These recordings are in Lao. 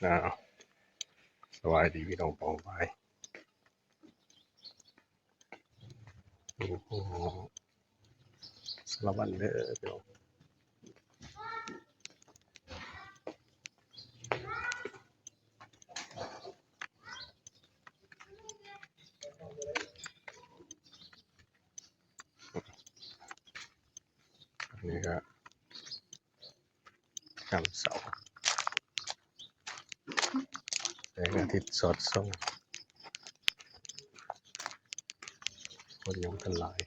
ອ້າວ ສະບາຍດີພີ່ນ້ອງປ້ອງປາຍ ໂອ້ໂຫ ສາລະວັນເດີພີ່ນ້ອງ. ອັນນີ້ກະ ຍາມເຊົ້າ ແສງອາທິດສອດສ່ອງ ຄົນຍັງບໍ່ທັນຫຼາຍ.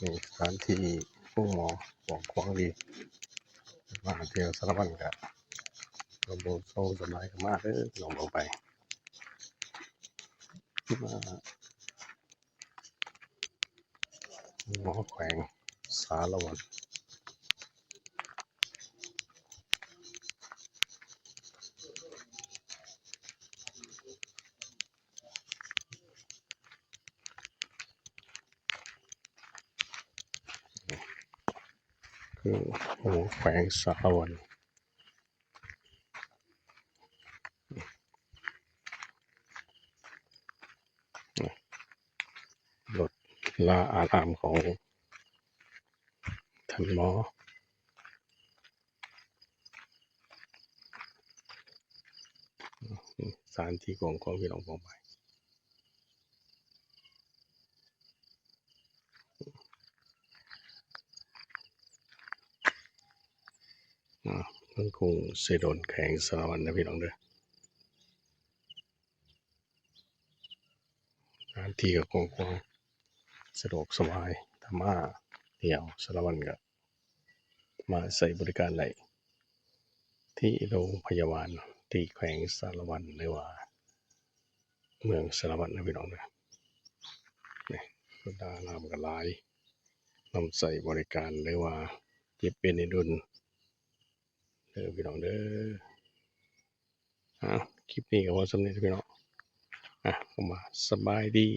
ນີ້ສະຖານທີ່ໂຮງໝໍກວ້າງຂວາງດີ ມາທ່ຽວສາລະວັນກະ ລະບົບເຊົາສະບາຍກະມາເດີ ພີ່ນ້ອງເຮົາໄປ ມາ ໂຮງໝໍແຂວງສາລະວັນ. ຄືໂຮງໝໍແຂວງສາລະວັນ ລົດລາອາລາມຂອງທ່ານໝໍ. ສະຖານທີ່ກວ້າງຂວາງ ພີ່ນ້ອງປ້ອງປາຍ ອາ ເມືອງກຸງເຊໂດນ ແຂວງສາລະວັນເດີພີ່ນ້ອງເດີ. ສະຖານທີ່ກະກວ້າງຂວາງ ສະດວກສະບາຍ ຖ້າມາທ່ຽວສາລະວັນກະມາໃຊ້ບໍລິການໄດ້ ທີ່ໂຮງພະຍາບານທີ່ແຂວງສາລະວັນ ຫຼືວ່າເມືອງສາລະວັນເດີພີ່ນ້ອງເດີ. ນີ້ ບັນດາອາລາມກະຫຼາຍ ນຳໃຊ້ບໍລິການ ຫຼືວ່າເຈັບເປັນເອັນດຸນເດີພີ່ນ້ອງເດີ. ອາ ຄລິບນີ້ກະພໍສ່ຳນີ້ພີ່ນ້ອງ ອາ ເຂົ້າມາ ສະບາຍດີ.